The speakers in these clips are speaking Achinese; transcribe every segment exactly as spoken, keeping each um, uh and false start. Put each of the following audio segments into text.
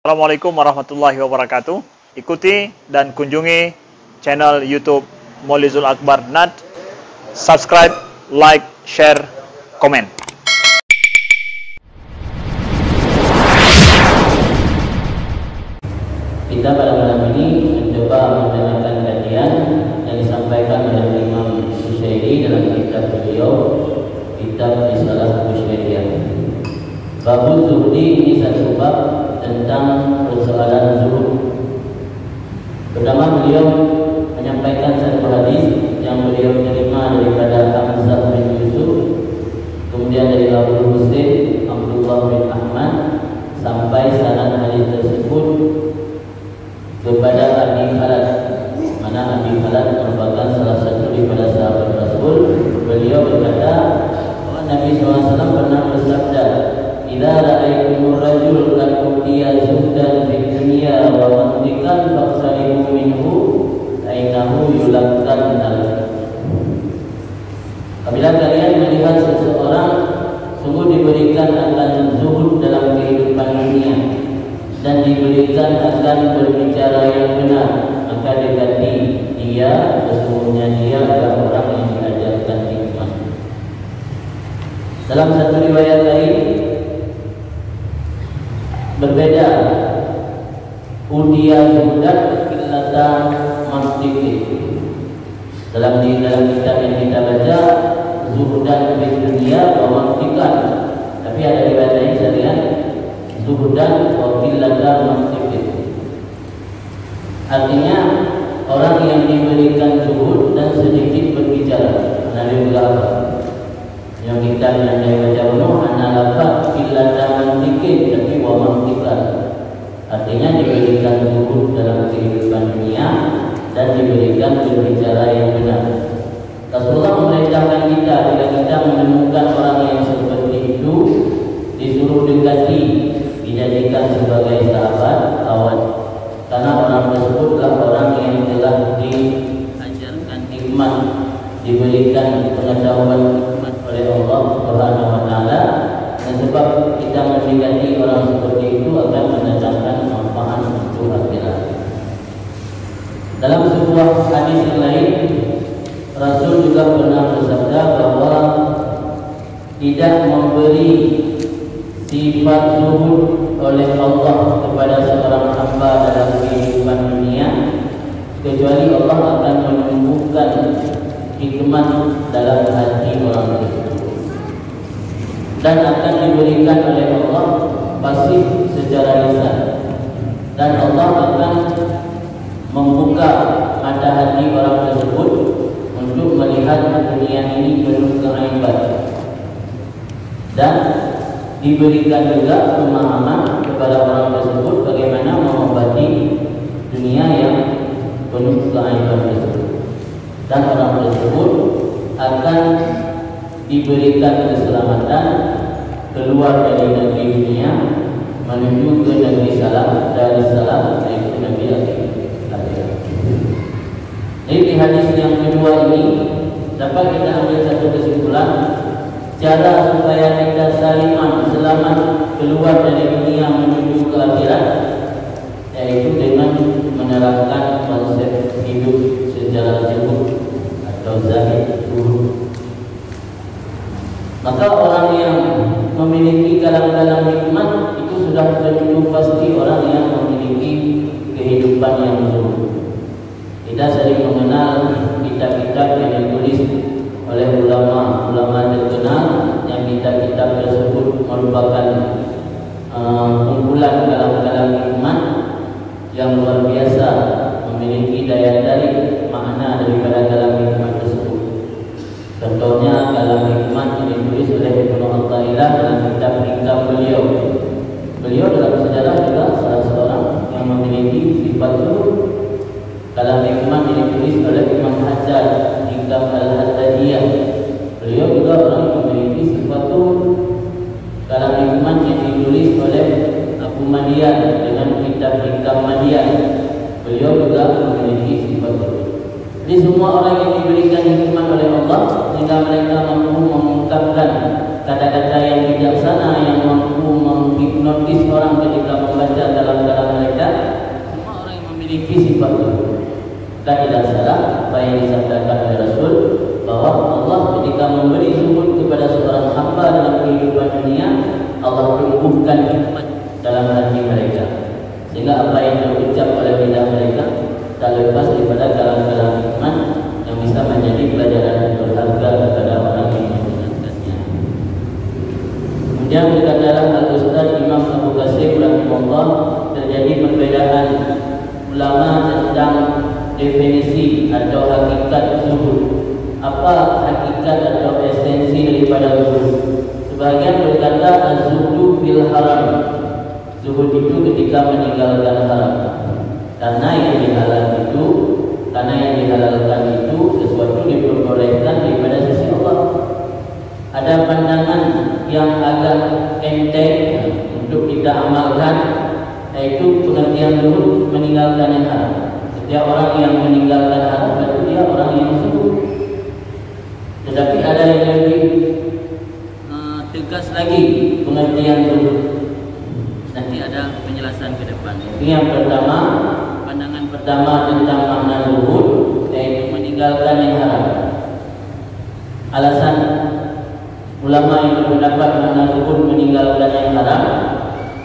Assalamualaikum warahmatullahi wabarakatuh. Ikuti dan kunjungi channel YouTube Molizul Akbar Nat. Subscribe, like, share, komen. Kita pada malam ini mencoba mendengarkan kajian yang disampaikan oleh Imam Kusyairi dalam kitab beliau, kitab Risalah Kusyairiyah. Babuz Zuhdi ini satu bab tentang persoalan zuhud. Pertama, beliau menyampaikan satu hadis yang beliau terima daripada Hamzah bin Yusuf, kemudian dari Abu Husain Abdullah bin Ahmad, sampai sanad hadis tersebut kepada Abi Khalad, mana Abi Khalad merupakan salah satu daripada sahabat Rasul. Beliau berkata bahwa Nabi sallallahu alaihi wasallam pernah bersabda, "Idza ra'aitumur rajul qad utiya zuhdan fid dunya wa mantiqan faqtaribu minhu, fa innahu yulakkan al." Apabila kalian melihat seseorang sungguh diberikan akan zuhud dalam kehidupan dunia dan diberikan akan berbicara yang benar, maka dekati dia, sesungguhnya dia adalah orang yang diajarkan hikmah. Dalam satu riwayat lain berbeda, "Utiya zuhdan qillata mantiqin." Dalam di dalam kitab yang kita baca, "Zuhdan fid dunya wa mantiqan." Tapi ada riwayat lain saya lihat, "Zuhdan wa qillata mantiqin." Artinya, orang yang diberikan zuhud dan sedikit berbicara. Nah, dia bilang apa? Yang kita yang saya baca bunoe hana lafaz qillata mantiqin, tapi wa mantiqan. Artinya diberikan zuhud dalam kehidupan dunia dan diberikan berbicara yang benar. Rasulullah memerintahkan kita, bila kita menemukan orang yang seperti itu, disuruh dekati, dijadikan sebagai sahabat, kawan. Karena orang tersebutlah orang yang telah diajarkan hikmat, diberikan pengetahuan hikmat oleh Allah Subhanahu wa Taala, dan sebab kita mendekati orang seperti itu akan mendatangkan manfaat untuk akhirat. Dalam sebuah hadis yang lain, Rasul juga pernah bersabda bahwa tidak memberi sifat zuhud oleh Allah kepada seorang hamba dalam kehidupan dunia, kecuali Allah akan menumbuhkan hikmat dalam hati orang tersebut, dan akan diberikan oleh Allah fasih secara lisan, dan Allah akan membuka mata hati orang tersebut untuk melihat dunia ini penuh keaiban. Dan diberikan juga pemahaman kepada orang tersebut bagaimana mengobati dunia yang penuh keaiban tersebut. Dan orang tersebut akan diberikan keselamatan keluar dari negeri dunia menuju ke negeri salam, dari salam, yaitu negeri akhirat. Jadi, di hadis yang kedua ini dapat kita ambil satu kesimpulan, cara supaya kita saliman selamat keluar dari dunia menuju ke akhirat, yaitu dengan menerapkan konsep hidup secara zuhud atau zahid, zuhud. Maka orang yang memiliki kalam-kalam hikmat itu sudah tentu pasti orang yang memiliki kehidupan yang zuhud. Kita sering mengenal kitab-kitab yang ditulis oleh ulama-ulama terkenal, yang kitab-kitab tersebut merupakan, eh, kumpulan kalam-kalam hikmat yang luar biasa, memiliki daya tarik makna daripada kalam hikmat tersebut. Contohnya, kalam hikmat yang ditulis oleh Ibnu Athaillah dalam kitab Hikam beliau. Beliau dalam sejarah juga salah seorang yang memiliki sifat zuhud. Kalam hikmat yang ditulis oleh Imam Haddad, Hikam Al-Haddadiyah. Beliau juga orang yang memiliki sifat zuhud. Kalam hikmat yang ditulis oleh Abu Madian dengan kitab Hikam Madian. Beliau juga memiliki sifat zuhud. Jadi, semua orang yang diberikan hikmat oleh Allah, sehingga mereka mampu mengungkapkan kata-kata yang bijaksana, yang mampu menghipnotis orang ketika membaca kalam-kalam Maka tidak salah apa yang disabdakan oleh Rasul, bahwa Allah ketika memberi zuhud kepada seorang hamba dalam kehidupan dunia, Allah tumbuhkan nikmat dalam hati mereka, sehingga apa yang terucap oleh lidah mereka tak lepas daripada kalam-kalam hikmat yang bisa menjadi pelajaran berharga kepada orang yang mendengarkannya. Kemudian, berkatalah Al-Ustaz Imam Abu Qasim rahimahullah, terjadi perbedaan ulama tentang definisi atau hakikat zuhud. Apa hakikat atau esensi daripada zuhud? Sebahagian berkata, "Az-zuhdu fil haram." Zuhud itu ketika meninggalkan haram. Karena yang dihalal itu, karena yang dihalalkan itu sesuatu diperbolehkan daripada sisi Allah. Ada pandangan yang agak enteng untuk kita amalkan, yaitu pengertian zuhud, meninggalkan yang haram. Setiap orang yang meninggalkan haram, berarti dia orang yang zuhud. Tetapi ada yang lebih, eh, tegas lagi pengertian zuhud. Nanti ada penjelasan ke depan. Yang pertama, pandangan pertama tentang makna zuhud, yaitu meninggalkan yang haram. Alasan ulama yang berpendapat makna zuhud meninggalkan yang haram,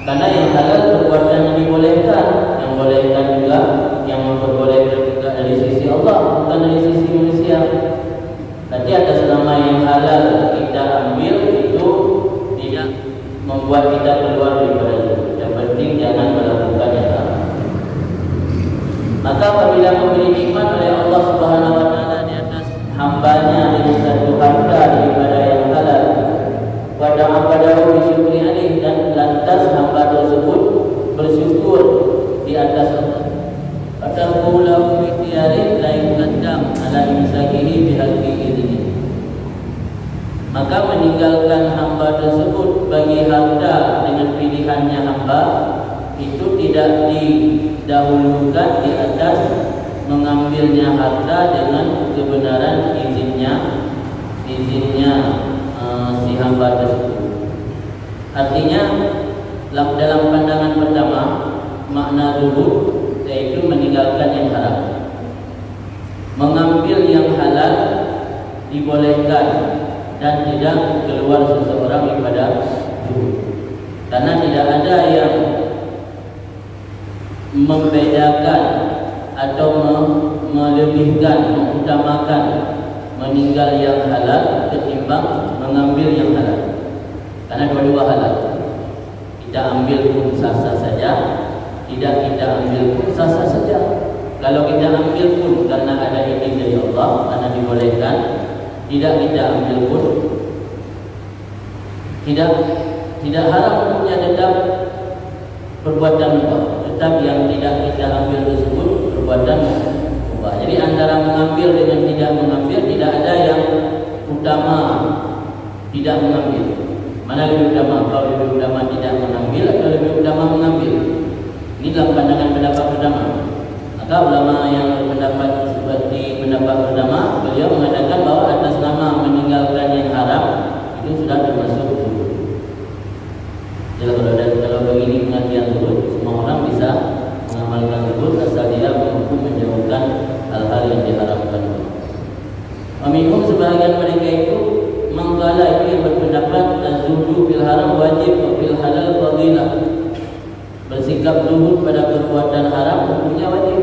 karena yang halal perbuatan yang dibolehkan, yang bolehkan juga, yang memperbolehkan juga dari sisi Allah, bukan dari sisi manusia. Berarti atas nama yang halal kita ambil itu tidak membuat kita keluar daripada zuhud. Yang penting jangan melakukan yang haram. Maka apabila memberi nikmat oleh Allah Subhanahu wa Taala di atas hambanya dengan satu harta daripada yang halal, wa ta'abbadahu bi syukri alaih, dan lantas hamba tersebut bersyukur di atas Allah. Wa tarkuhu lahu bi ikhtiyarih la yuqaddam ala imsakihi bihaqqi idhnih. Maka meninggalkan hamba tersebut bagi harta dengan pilihannya hamba, itu tidak didahulukan di atas mengambilnya harta dengan kebenaran izinnya, izinnya, eh, si hamba tersebut. Artinya, lam-, dalam pandangan pertama, makna zuhud yaitu meninggalkan yang haram. Mengambil yang halal dibolehkan dan tidak keluar seseorang daripada zuhud. Karena tidak ada yang membedakan atau me-, melebihkan, mengutamakan meninggal yang halal ketimbang mengambil yang halal. Karena dua-dua halal. Kita ambil pun sah-sah saja, tidak kita ambil pun sah-sah saja. Kalau kita ambil pun karena ada izin dari Allah, karena dibolehkan, tidak kita ambil pun tidak, tidak haram hukumnya, tetap perbuatan mubah. Tetap yang tidak kita ambil tersebut perbuatan mubah. Jadi antara mengambil dengan tidak mengambil tidak ada yang utama tidak mengambil. Mana lebih utama? Apakah lebih utama tidak mengambil atau lebih utama mengambil? Ini dalam pandangan pendapat pertama. Maka ulama yang berpendapat seperti pendapat pertama, beliau mengatakan bahwa atas nama meninggalkan yang haram itu sudah termasuk zuhud. Jadi kalau ada, kalau begini pengertian zuhud, semua orang bisa mengamalkan zuhud asal dia mampu menjauhkan hal-hal yang diharamkan Allah. Wa minhum, sebahagian mereka itu, man qala, itu yang berpendapat az-zuhdu fil haram wajib wa fil halal fadilah. Bersikap zuhud pada perbuatan haram hukumnya wajib.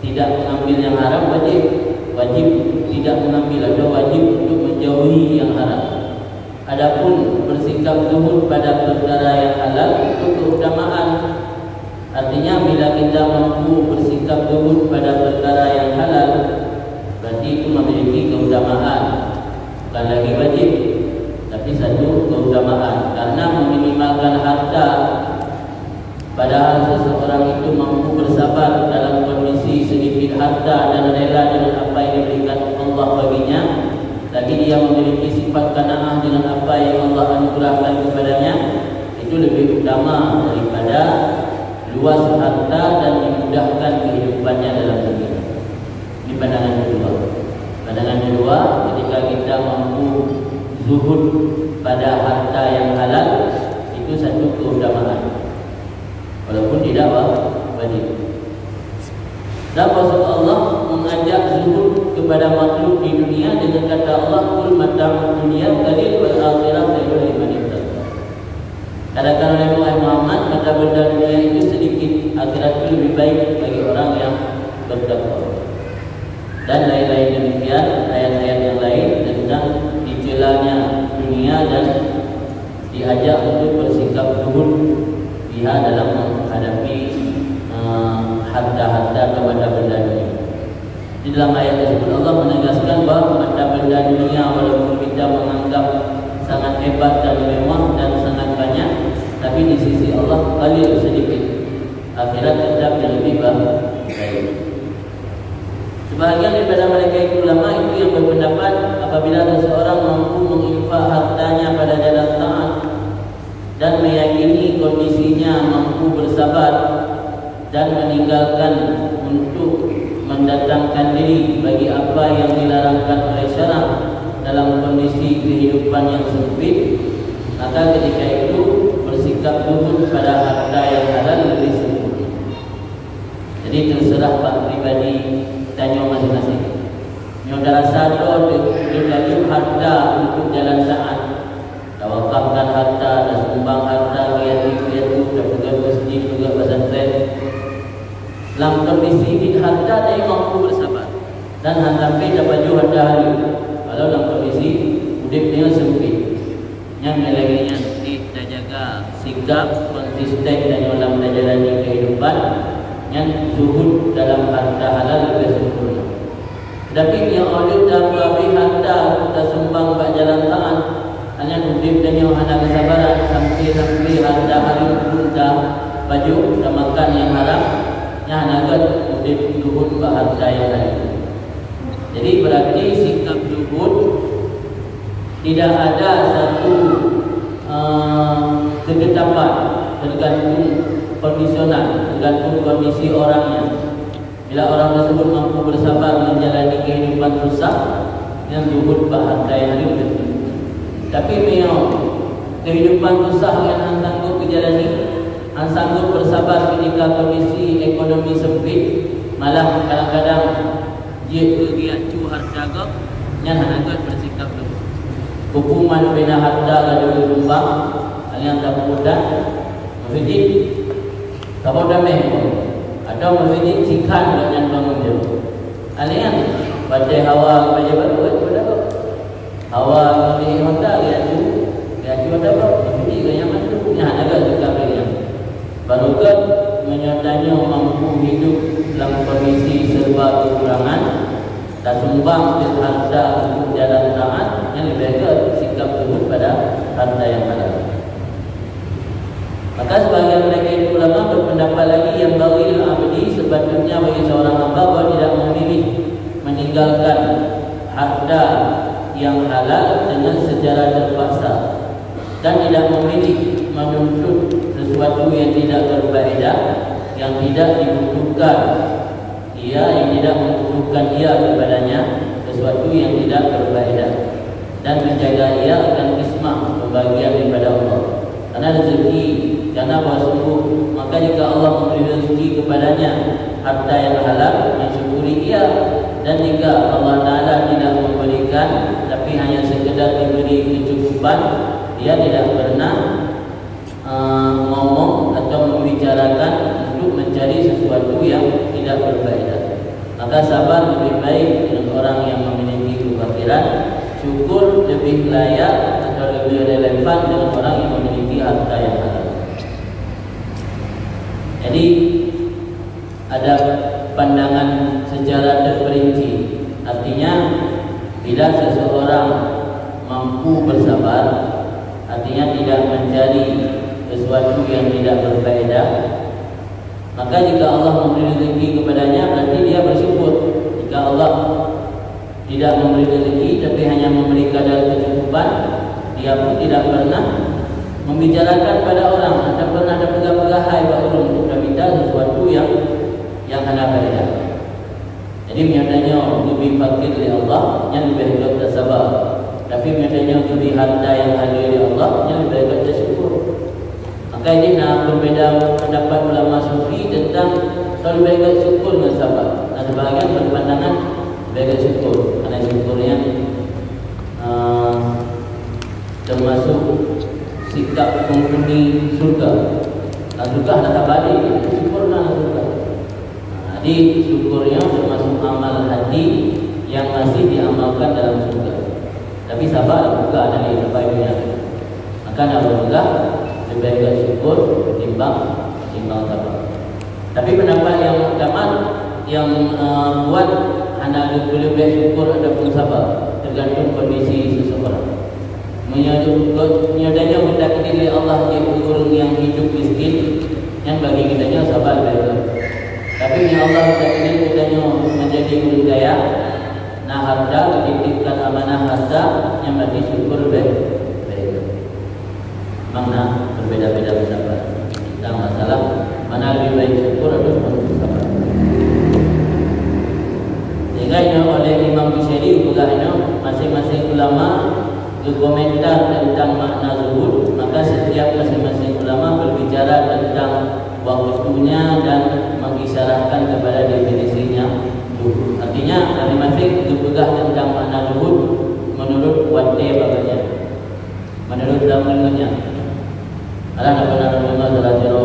Tidak mengambil yang haram wajib. Wajib untuk tidak mengambil atau wajib untuk menjauhi yang haram. Adapun bersikap zuhud pada perkara yang halal itu keutamaan. Artinya, bila kita mampu bersikap zuhud pada perkara yang halal, berarti itu memiliki keutamaan. Bukan lagi wajib, tapi satu keutamaan. Karena meminimalkan harta, padahal seseorang itu mampu bersabar dalam kondisi sedikit harta dan rela dengan apa yang diberikan Allah baginya, lagi dia memiliki sifat qanaah dengan apa yang Allah anugerahkan kepadanya, itu lebih utama daripada luas harta dan dimudahkan kehidupannya dalam dunia. Ini pandangan kedua. Pandangan kedua, ketika kita mampu zuhud pada harta yang halal, itu satu keutamaan. Walaupun tidak wa-, wajib. Dan Rasul Allah mengajak zuhud kepada makhluk di dunia dengan kata Allah, "Qul mata'ud dunya qalil wal akhirah khairul liman ittaqah." Katakan olehmu, hai Muhammad, mata benda dunia itu sedikit, akhirat itu lebih baik bagi orang yang bertakwa. Dan lain-lain demikian, ayat-ayat yang lain tentang dicelanya dunia dan diajak untuk bersikap zuhud biha dalam menghadapi, eh, harta-harta atau mata benda dunia. Di dalam ayat tersebut, Allah menegaskan bahwa mata benda dunia, walaupun kita menganggap sangat hebat dan mewah dan sangat banyak, tapi di sisi Allah qalil, sedikit. Akhirat tetap yang lebih ba-, baik. Sebahagian daripada mereka itu ulama itu yang berpendapat, apabila seseorang mampu menginfak hartanya pada jalan taat dan meyakini kondisinya mampu bersabar dan meninggalkan untuk mendatangkan diri bagi apa yang dilarangkan oleh syarak dalam kondisi kehidupan yang sempit, maka ketika itu bersikap zuhud pada harta yang halal lebih sempurna. Jadi, terserah bak pribadi tanyoe masing-masing. Nyoe tarasa droe teu-, teulaju harta untuk jalan taat. Tawakafkan harta, tasumbang harta keu yatim piatu, tapeugöt masjid, peugöt pesantren. Lam kondisi bit harta, tanyoe mampu bersabar dan hana sampai tapajoh harta hareuem, walau lam kondisi udép nyoe sempit. Nyan lagée nyan, jih tajaga sikap konsisten tanyoe lam tajalani kehidupan, nyan zuhud dalam harta halal leubeh sempurna. Tetapi nyang ulée tapeuabéh harta untuk tasumbang bak jalan taat, hanya udép tanyoe hana kesabaran sampai-sampai harta hareuem pun tapajoh, tamakan nyang haram, nyan hana gét udép zuhud bak harta nyang hareuem. Jadi, berarti sikap zuhud tidak ada satu, eh, ketetapan, tergantung kondisional, tergantung kondisi orangnya. Bila orang tersebut mampu bersabar menjalani kehidupan susah, nyan zuhud bak harta nyang hareuem. Tapi meunyoe kehidupan susah nyan hana sanggup dijalani, hana sanggup bersabar ketika kondisi ekonomi sempit, malah kadang-kadang jeuet keu geuyak cu harta gob, nyan hana gét bersikap leumo. Huköman bina harta ka jeuet sumbang, hal nyang tapeugah meuseujid, saboh damé, atawa meuseujid sikhan gobnyan bangun jeuet. Hal nyan, watée hawa geupeujeuet buet, buet apa? Hawa ngon honda geuyak cu, geuyak cu honda bah, meuseujid gobnyan mandum, nyan hana gét sikap leumo. Barô gét meunyoe tanyoe mampu hidup lam kondisi serba kekurangan, tasumbang jeuet harta untuk jalan taat, nyan leubeh gét sikap zuhud pada harta nyang halal. Maka sebahagian mereka itu ulama berpendapat lagi, yanbaghi lil abdi, sepatutnya bagi seorang hamba bahwa tidak memilih meninggalkan harta yang halal dengan secara terpaksa dan tidak memilih menuntut sesuatu yang tidak berfaedah, yang tidak dibutuhkan, ia yang tidak membutuhkan ia kepadanya sesuatu yang tidak berfaedah, dan menjaga ia akan kismah pembagian daripada Allah. Karena rezeki, karena bahwa sungguh, maka jika Allah memberi rezeki kepadanya harta yang halal, mensyukuri ia, dan jika Allah Ta'ala tidak memberikan, tapi hanya sekedar diberi kecukupan, dia tidak pernah, eh, ngomong atau membicarakan untuk mencari sesuatu yang tidak berfaedah. Maka sabar lebih baik dengan orang yang memiliki kefakiran, syukur lebih layak atau lebih relevan dengan orang yang memiliki harta yang halal. Jadi, ada pandangan secara terperinci. Artinya, bila seseorang mampu bersabar, artinya tidak mencari sesuatu yang tidak berfaedah, maka jika Allah memberi rezeki kepadanya, berarti dia bersyukur. Jika Allah tidak memberi rezeki, tapi hanya memberi kadar kecukupan, dia pun tidak pernah membicarakan pada orang atau pernah tapeugah-peugah hai bak ureuëng untuk taminta sesuatu yang, yang hana faedah. Jadi, meunyoe tanyoe geubri fakir lé Allah, nyan leubeh gét tasabar. Tapi, meunyoe tanyoe geubri harta nyang haleue lé Allah, nyan leubeh gét tasyukur. Maka ini na berbeda pendapat ulama sufi tentang kalau baik syukur dengan sabar. Nah, sebahagian berpandangan baik syukur, karena syukur yang uh, termasuk sikap penghuni surga. Nah, surga dah tak balik, syukur na surga. Nah, jadi syukur yang termasuk amal hati yang masih diamalkan dalam surga. Tapi sabar bukan ada di sabar dunia. Maka nak berpegang lebih baik syukur ketimbang ketimbang sabar. Tapi pendapat yang muktamad yang uh, kuat hana lebih syukur ataupun sabar tergantung kondisi seseorang. Meunyoe tanyoe geutakdir lé Allah jadi ureuëng yang hidup miskin, nyan bagi geutanyoe sabar lebih baik. Tapi meunyoe Allah geutakdir geutanyoe menjadi ureuëng kaya, na harta, geutitipkan amanah harta, nyan berarti syukur lebih baik. Memang na berbeda-beda pendapat tentang masalah mana lebih baik syukur ataupun sabar. Sehingga nyoe oleh Imam Busyari peugah nyoe, masing-masing ulama geukomentar tentang makna zuhud, maka setiap masing-masing ulama berbicara tentang waktunya dan mengisyaratkan kepada definisinya zuhud. Artinya, masing-masing geupeugah tentang makna zuhud menurut watée bak gobnyan. Menurut zaman nyoe, alah na pernah mendengar salah satu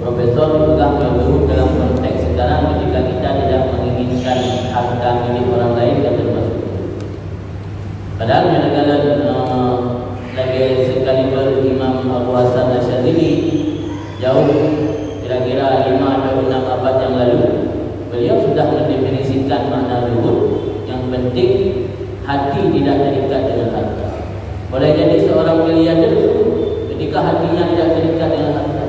profesor peugah zuhud dalam konteks sekarang ketika kita tidak menginginkan harta milik orang lain dan termasuk. Padahal nyoe dalam uh, lagi sekaliber Imam Abu Hasan Asyadili jauh kira-kira lima atau enam abad yang lalu, beliau sudah mendefinisikan makna zuhud. Yang penting hati tidak terikat dengan harta. Boleh jadi seorang miliarder ketika hatinya tidak terikat dengan harta.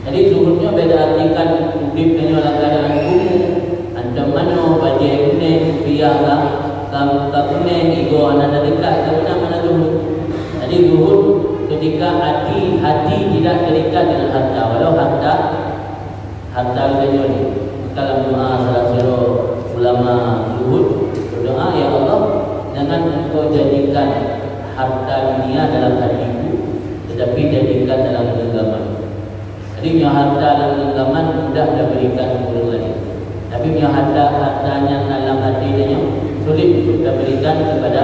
Jadi zuhud nyoe beda artikan udeb tanyoe lam keuadaan kumuh, hantom manoe, bajée kunéng, rupiah ka ka kunéng, igoe hana terikat, itu beuna makna zuhud. Jadi zuhud ketika hati hati tidak terikat dengan harta, walau harta harta geutanyoe nyoe. Maka lam doa salah sidroe ulama zuhud berdoa, "Ya Allah, jangan Engkau jadikan harta dunia dalam hatiku, tetapi jadikan dalam genggaman." Jadi nyoe harta dalam genggaman mudah taberikan keu ureuëng laén. Tapi nyoe harta harta nyang dalam hati tanyoe sulit untuk taberikan kepada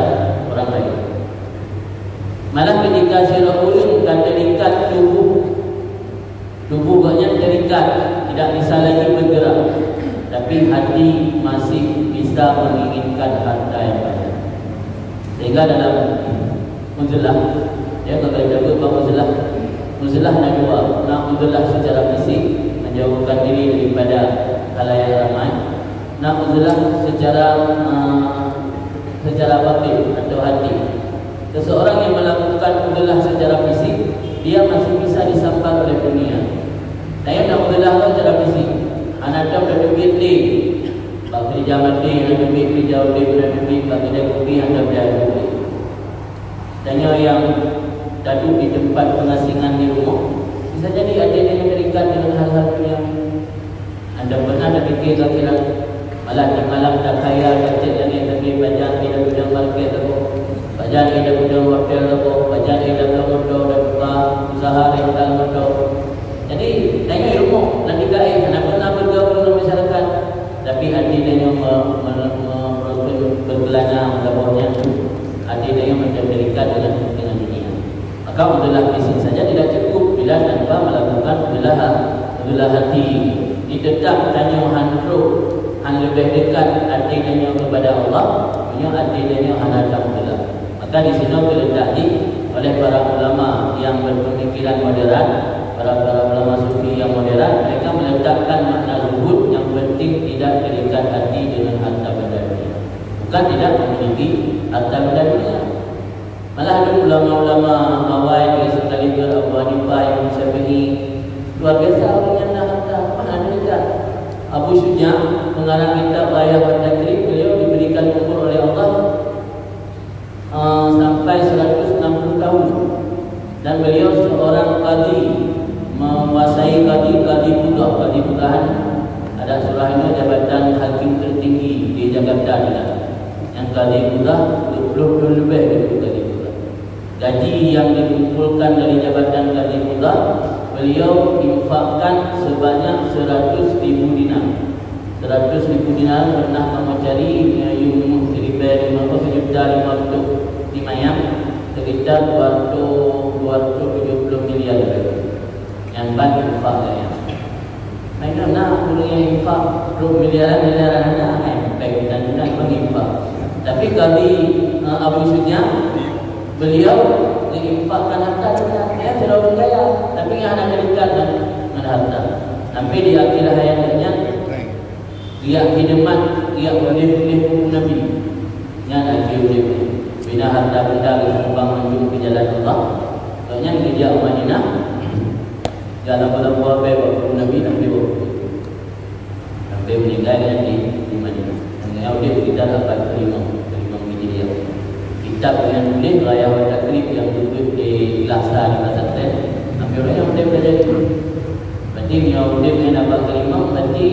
orang lain. Malah ketika sidroe ureuëng ka terikat tubuh Tubuh gobnyan terikat, tidak bisa lagi bergerak, tapi hati masih bisa menginginkan harta yang banyak. Sehingga dalam uzlah, ya, kalau kita buat bab uzlah, uzlah ada dua. Na uzlah secara fisik, menjauhkan diri daripada khalayak ramai. Na uzlah secara uh, secara batin atau hati. Seseorang yang melakukan uzlah secara fisik, dia masih bisa disambat oleh dunia. Nah, yang nak uzlah tu secara fisik, hana tom tateubiet lé. Bak keureuja maté hana teubiet, keureuja udeb hana teubiet, bak keudè kupi hana teubiet. Tanyoe nyang taduek di teumpat pengasingan di rumoh, bisa jadi até tanyoe terikat dengan hal-hal dunia. Anda pernah tapikir akhirat? Malah di malam takhayal, gacet langét, tapi pajan ida gudang market labo, pajan ida gudang hotel labo, pajan ida bloe moto dan buka usaha rental moto. Jadi, tanyoe di rumoh, lam tika éh, hana pernah bergaul dengan masyarakat. Tapi até tanyoe me- me- me- berkelana, meutabôh nyan tu, até tanyoe macam terikat dengan dengan dunia. Maka uzlah fisik saja tidak cukup bila tanpa melakukan uzlah, uzlah hati. Jadi tetap tanyoe han trok, han leubeh dekat até tanyoe kepada Allah, meunyoe até tanyoe hana tauzlah. Maka di sinoe geuletak jih oleh para ulama yang berpemikiran moderat, para, para ulama sufi yang moderat, mereka meletakkan makna zuhud yang penting tidak terikat hati dengan harta benda dunia. Bukan tidak memiliki harta benda dunia. Malah ada ulama-ulama awai di sekaliber Abu Hanifah, Imam Syafi'i, luar biasa ureuëng nyang na harta, mana ada dekat. Abu Syuja mengarang kitab Ghayah wa Taqrib, beliau diberikan umur oleh Allah uh, sampai seratus enam puluh tahun. Dan beliau seorang kadi, menguasai kadi, kadi mudah, kadi mudahan. Ada surah ini jabatan hakim tertinggi di Jakarta juga. Yang kadi mudah, dua puluh tahun lebih dari kadi mudah. Gaji yang dikumpulkan dari jabatan kadi mudah Beliau infakkan sebanyak seratus ribu dinar. Seratus ribu dinar pernah kamu cari, yaitu siribèe lima ratus, sejuta lima ratus di mayang, sekitar dua ratus, dua ratus tujuh puluh miliar lebih. Nyang ban infak gaya. Nah, itu na ureueng nyang infak puluh miliaran, miliaran na, eh, pèng dan na ureueng infak. Tapi kali, eh, Abu Sufyan, beliau diinfakkan harta dia, ya, sudah bergaya, tapi nggak ada kaitan dengan, dengan harta. Sampai di akhir hayat dia, dia khidmat, dia boleh-boleh Nabi. Nyan akhir dia. Bila harta benda disumbang mandum ke jalan Allah, nyan dia Madinah. Jalan berapa bèk waktu Nabi, Nabi waktu. Sampai meninggal kan di, di Madinah. Yang dia berita dapat terima, terima Hijriah. Kitab yang tulis Raya Takrib yang tutup di Lasa di Pasar Ten. Sampai orang yang dia belajar itu. Berarti yang dia yang dapat terima, berarti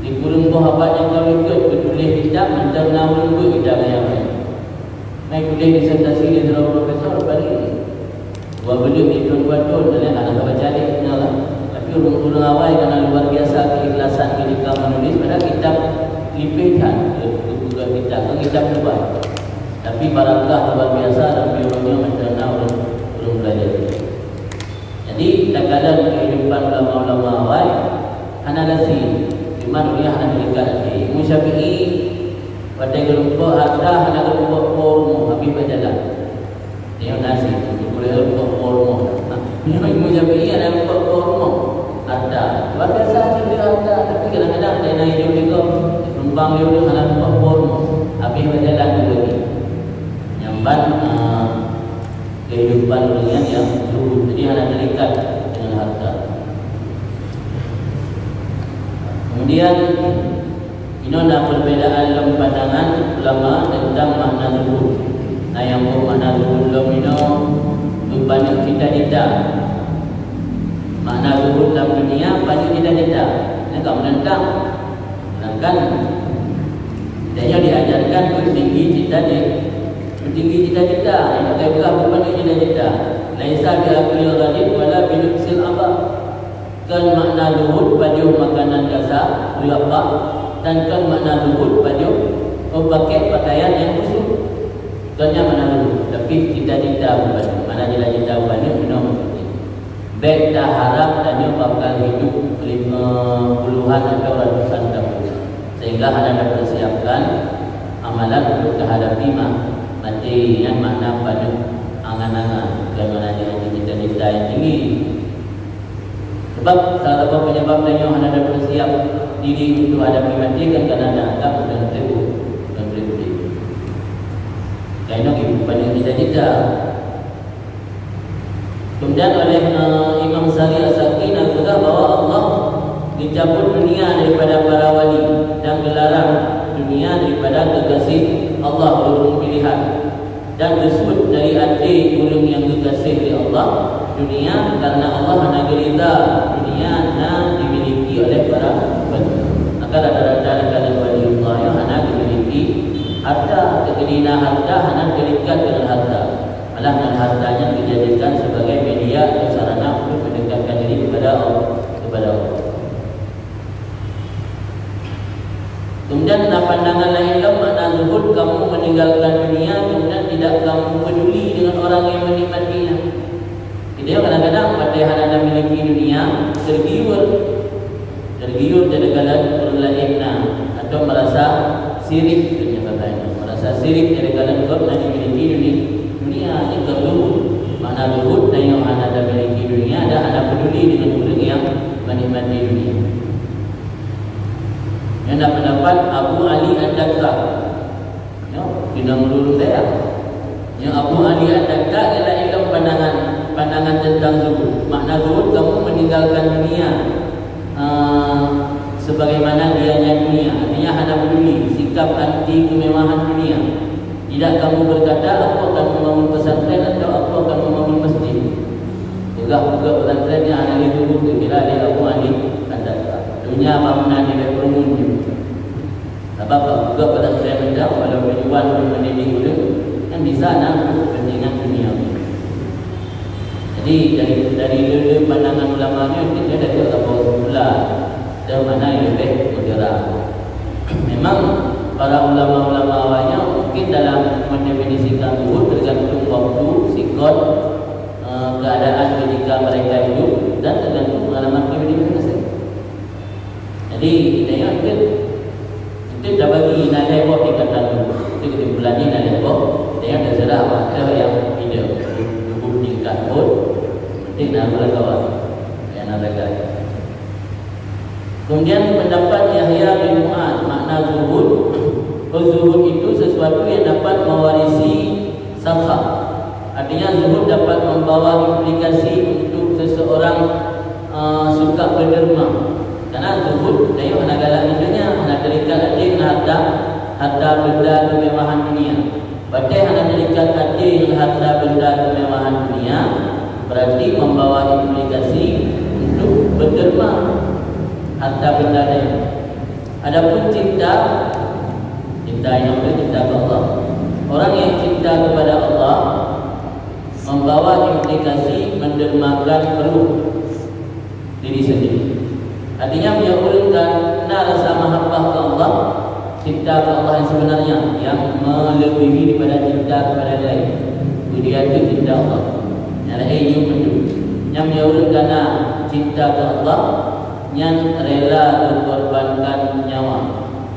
di kurung boh abad yang kau ikut bertulis kitab, mantap na ureueng buat kitab yang lain. Mai tulis disertasi di seorang profesor, balik. Dua buleuen, dua thôn, dan lain hana baca deh, nyoe lah. Tapi ureueng-ureueng awai karena luar biasa keikhlasan ketika menulis, padahal kitab nipéh that, bukan kitab, bukan kitab tebal. Tapi barakah luar biasa dalam ureueng nyoe mencerna ureueng, ureueng belajar. Jadi, takalon kehidupan ulama-ulama awai hana lasi, cuma dunia hana tinggal lagi. Imam Syafi'i, watèe geureumpok harta hana geureumpok po rumoh, habéh bak jalan. Nyoe nasib, boleh rumpok po rumoh. Nyoe Imam Syafi'i ada rumpok po rumoh. Harta. Luar biasa dia harta. Tapi kadang-kadang dia naik jauh juga. Numpang dia dulu hana rumpok po rumoh. Habéh bak jalan dulu lagi. Nyamban, ah, kehidupan dunia yang zuhud. Jadi hana terikat dengan harta. Kemudian, inoe na perbedaan lom pandangan ulama tentang makna zuhud. Na nyang peugah makna zuhud lom inoe, geupaneuk cita-cita. Makna zuhud lam dunia, paneuk cita-cita. Nyan ka menentang. Sedangkan tanyoe diajarkan beutinggi cita-cita, beutinggi cita-cita. Nyang teupeugah geupaneuk cita-cita. Laisa bi aqlil ghalib wala bi lubsil abaq. Kon makna zuhud pajoh makanan kasa, beurapa, dan kon makna zuhud pajoh meupakék pakaian nyang kusut. Kon nyan makna zuhud, tapi cita-cita bukan. Makna cita-cita bukan nyoe, nyoe maksudnya. Bèk taharap tanyoe bakal hidup lima puluhan atau ratusan tahun, sehingga hana tapersiapkan amalan untuk tahadapi ma-, maté. Nyan makna paneuk angan-angan, bukan makna jih cita-cita nyang tinggi. Sebab salah satu penyebab tanyoe hana tapersiap diri untuk hadapi maté kan karena taanggap bukan treb, bukan treb udép. Kainong ibu paneuk cita-cita. Kemudian oleh, eh, Imam Sari As-Saqi na geupeugah bahwa Allah geucabut dunia daripada para wali dan geularang dunia daripada kekasih Allah, ureueng pilihan. Dan geusuet dari até ureueng nyang geugaséh lé Allah dunia, karena Allah hana geuridha dunia na dimiliki oleh para wali. Maka rata-rata lagèe waliullah nyoe hana geumiliki harta. Keudina harta hana terikat dengan harta. Malah ngon harta nyan dijadikan sebagai media atau sarana untuk mendekatkan diri kepada Allah, kepada Allah. Kemudian na pandangan laén lom makna zuhud, kamu meninggalkan dunia, kemudian tidak kamu peduli dengan orang yang menikmatinya. Jadi kadang-kadang watèe hana tamiliki dunia, tergiur. Tergiur jadi galak ureueng laén na, atau merasa sirik, katanya katanya. Merasa sirik jadi galak gob na dimiliki dunia. Dunia ni keu zuhud. Makna zuhud, tanyoe hana tamiliki dunia dan hana peduli dengan ureueng yang menikmati dunia. Nyan na pendapat Abu Ali Ad-Dakkar. Nyoe, keuneuk meururus dayah. Nyoe Abu Ali Ad-Dakkar ialah ilmu pandangan, pandangan tentang zuhud. Makna zuhud, kamu meninggalkan dunia, eh, sebagaimana dianya dunia. Artinya, hana peduli, sikap anti kemewahan dunia. Tidak kamu berkata, "Aku akan membangun pesantren atau aku akan membangun masjid." Peugah-peugah pesantren nyang hana lé zuhud, kira lé Abu Ali Ad-Dakkar. Dunia bangunan di Baitul Mu'min. Sabab bak buka pesantren mantong, walau tujuan untuk mendidik ureueng, kan bisa na untuk kepentingan dunia. Jadi, dari, dari le-le pandangan ulama nyoe, kita dah jauh saboh kesimpulan. Dan mana yang lebih moderat. Memang para ulama-ulama awal nyoe mungkin dalam mendefinisikan zuhud tergantung waktu, sikon, eh, keadaan ketika mereka hidup dan tergantung pengalaman pribadi masing-masing. Jadi, kita ingat ke, kita dah bagi na lhèe boh tingkatan tu. Jadi, kesimpulan ni na lhèe boh. Kita ingat terserah apa nyang hidup. Zuhud tingkat pun, penting na berkawan. Yang nak tegak. Kemudian pendapat Yahya bin Mu'adz, makna zuhud, zuhud itu sesuatu yang dapat mewarisi sakhah. Artinya, zuhud dapat membawa implikasi untuk seseorang, eh, suka berderma. Karena zuhud, tanyoe hana galak ngon dunia, hana terikat até ngon harta, harta benda kemewahan dunia. Watèe hana terikat até ngon harta benda kemewahan dunia, berarti membawa implikasi untuk berderma harta benda tadi. Adapun cinta, cinta nyang cinta keu Allah. Orang yang cinta kepada Allah membawa implikasi mendermakan ruh diri sendiri. Artinya, meunyoe ureueng ka na rasa mahabbah keu Allah, cinta keu Allah yang sebenarnya, yang melebihi daripada cinta kepada yang lain. Kemudian tu cinta Allah. Yang lain nyoe beutôi. Nyang meunyoe ureueng ka na cinta keu Allah, nyan rela mengorbankan nyawa.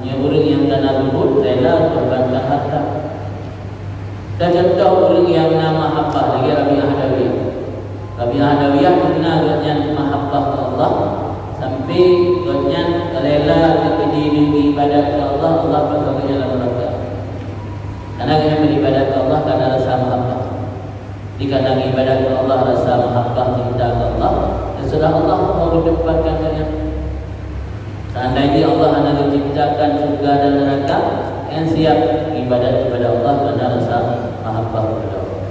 Nyoe ureueng nyang ka na zuhud rela mengorbankan harta. Dan contoh ureueng nyang na mahabbah lagèe Rabi'ah Adawiyah. Rabi'ah Adawiyah na gobnyan mahabbah keu Allah sampai gobnyan rela geukeudeh ibadat keu Allah, Allah bak gobnyan lam neuraka. Karena gobnyan beribadat keu Allah karena rasa mahabbah. Di kadang ibadat keu Allah rasa mahabbah cinta keu Allah, terserah Allah mau ditempatkan gobnyan. Seandainya Allah hana menciptakan syurga dan neraka, yang siap ibadat kepada Allah karena rasa mahabbah kepada Allah.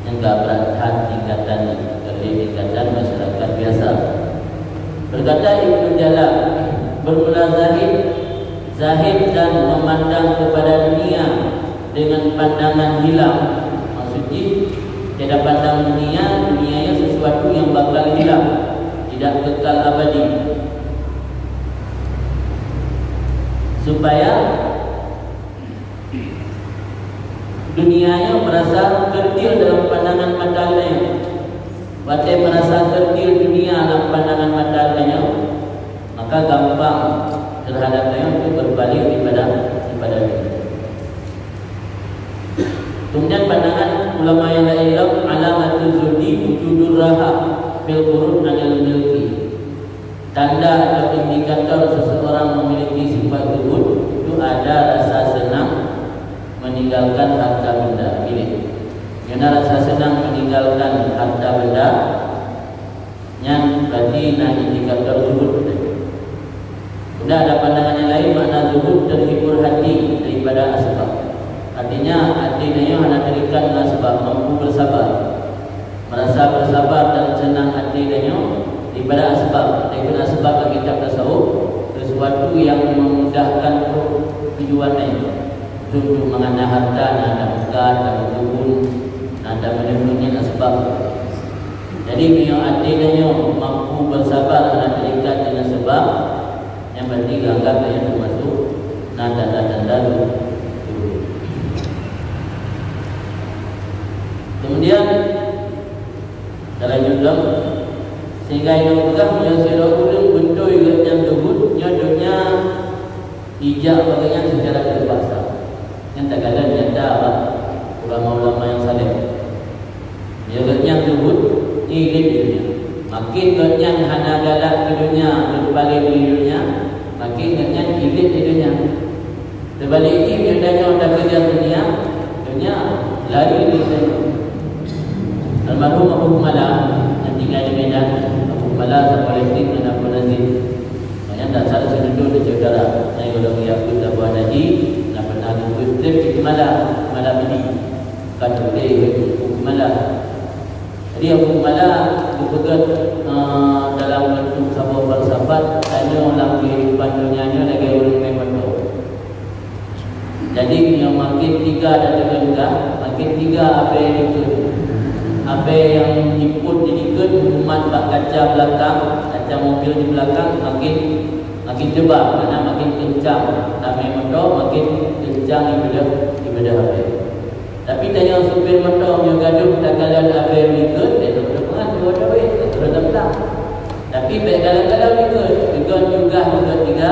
Nyang ka brat that tingkatan nyan, ka lheueh tingkatan masyarakat biasa. Berkata Ibnu Jalal, bermula zahid, zahid dan memandang kepada dunia dengan pandangan hilang. Maksud jih, kita pandang dunia, dunia nyan sesuatu yang bakal hilang, tidak kekal abadi. Supaya dunia nyoe merasa kerdil dalam pandangan mata geutanyoe. Watèe merasa kerdil dunia lam pandangan mata geutanyoe, maka gampang terhadap tanyoe untuk berbalik daripada, daripada dunia. Kemudian pandangan ulama yang lain lom, alamatul zuhdi wujudur raha fil qurud anil milki. Tanda atau indikator seseorang memiliki sifat zuhud itu ada rasa senang meninggalkan harta benda milik. Karena rasa senang meninggalkan harta benda, nyan berarti na indikator zuhud. Kemudian ada pandangan yang lain, makna zuhud terhibur hati daripada asbab. Artinya, hati tanyoe hana terikat dengan sebab, mampu bersabar. Merasa bersabar dan senang hati tanyoe daripada asbab. Daripada asbab dalam kitab tasawuf, sesuatu yang memudahkan tujuan tanyoe. Contoh, mangat na harta, na ada meukah, na ada kebun, na ada meunyoe-nyoe asbab. Jadi, meunyoe até tanyoe mampu bersabar hana terikat dengan sebab, nyan berarti geuanggap tanyoe termasuk na tanda-tanda tu. Kemudian, dalam jumlah, sehingga inong peugah, meunyoe sidroe ureueng beutôi geuh nyan zuhud, nyoe donya ijak bak geuh nyan secara terpaksa. Nyan takalon nyata bak ulama-ulama nyang saleh. Meunyoe geuh nyan zuhud, irit di donya. Makin geuh nyan hana galak keu donya, beupaleng di donya, makin geuh nyan irit di donya. Teubalek jih, meunyoe tanyoe takeujah donya, donya lari di tanyoe. Almarhum Abu Kumala, nyang tinggai di Medan, Abu Kumala saboh yatim ngon Abu Nazir. Maknanya dasar seuneudon di syedara. Nyang golom Yakut Abu Anaji, na pernah geupeuet trép di Kumala, Kumala Medi. Ka teudeh Abu Kumala. Jadi, Abu Kumala geupeugah, eh, dalam bentuk saboh falsafat, tanyoe lam kehidupan donya nyoe lagèe ureueng mè moto. Jadi, meunyoe makin tiga dan teugengkah, makin tiga abèe likot. Abée nyang jipôt di likot mumat bak kaca beulakang, kaca mobil di beulakang makin, makin teuba, karena makin keuncang. Ramé moto makin keuncang jibeudôh, jibeudôh abée. Tapi tanyoe supir moto meunyoe gadôh takalon abée likot, eh, teuma dua dawet, terus teupeudang. Tapi bék galak-galak likot, likot juga, likot tiga,